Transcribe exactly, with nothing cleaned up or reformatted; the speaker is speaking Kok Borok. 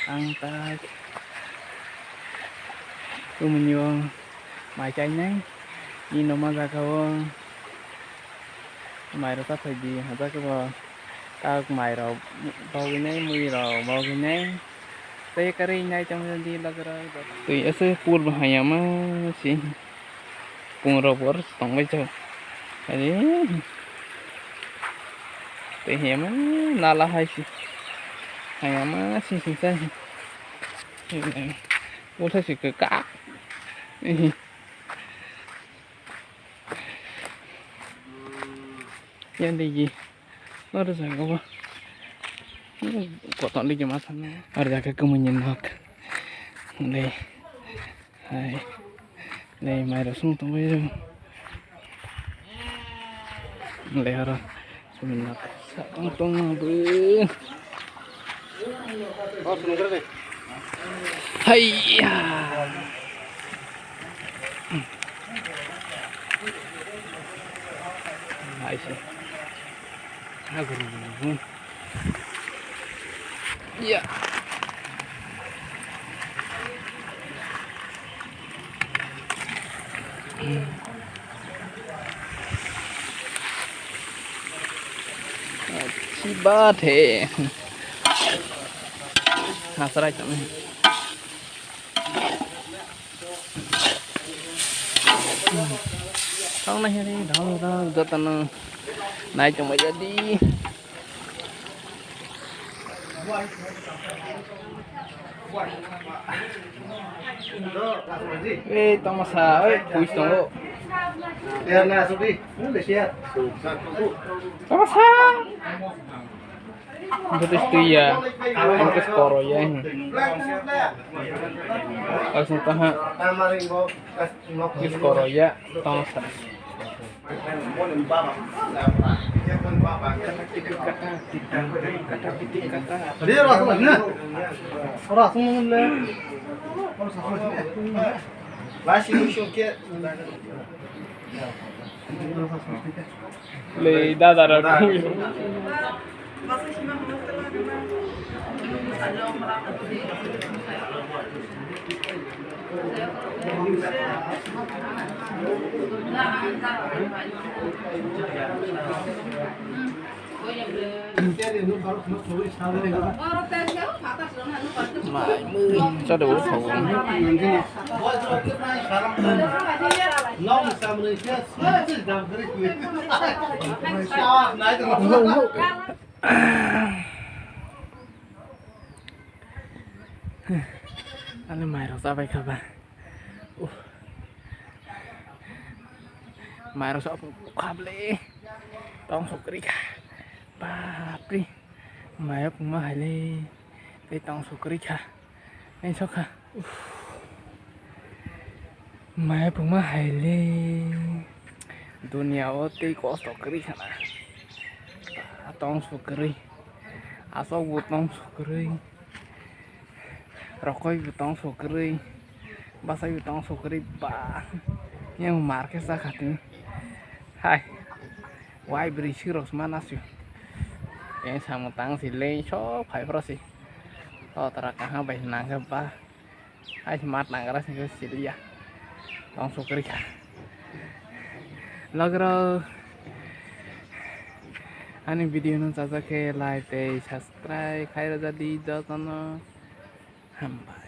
Ang tak kumunio mai kainai ni noma jaga o mai rok ta phai di hajak bo tak mai rok bogwi nai mui rok bogwi nai tei kwrwi nai tong di lok rok twi ese pur bo hayama si. Pungrok bo tongbai jago. Ani. Tei hema nala hai si. Hayama sing sing sa. Ulsa si kwkak. Yang digi. Oro jaga bo. Kotor digi masa. Oro jaga kumuni nok. Dei. Hai. Nei mai rok sung tongbai o. Lehara sumina sakang tong bo. Hai ya. Hai se. Agor. Ya. अच्छी बात है। Hasrai kami. Tong na hini dong dong jotono nai tong bai jadi. Ei tamasa, ei kuis tongo. Tamasa. Buddhist tuya, ang ke skoro ya. Asung taha. Skoro ya, tamasa. Lei dada ra. Mai mui chade bo thago. Ani mai rok chabai kha ba. Uh. Mai rok sa kha ble. Tong sukri kha. Bapri. Mai rok ma hai le. Tei tong sukri kha. Nai sokha. Uff. Maya pungma haile. Dunia o tei kosto kwrwi khana. Tong su kwrwi. Asok bo tong su kwrwi. Rokoi bo tong su kwrwi. Bwsai bo tong su kwrwi. Ba. Yang mar khe sakha tini. Hai. Wai bwrwi sirok se mana sio. Yang samung tang si lei sok phai phro si. O tara kaham bai nang khe ba. Hai mat nang gra sing siliya. Tong sukri kha. Logro. Ani video no chajak khe like tei subscribe khai rwja di jotono. Hambai.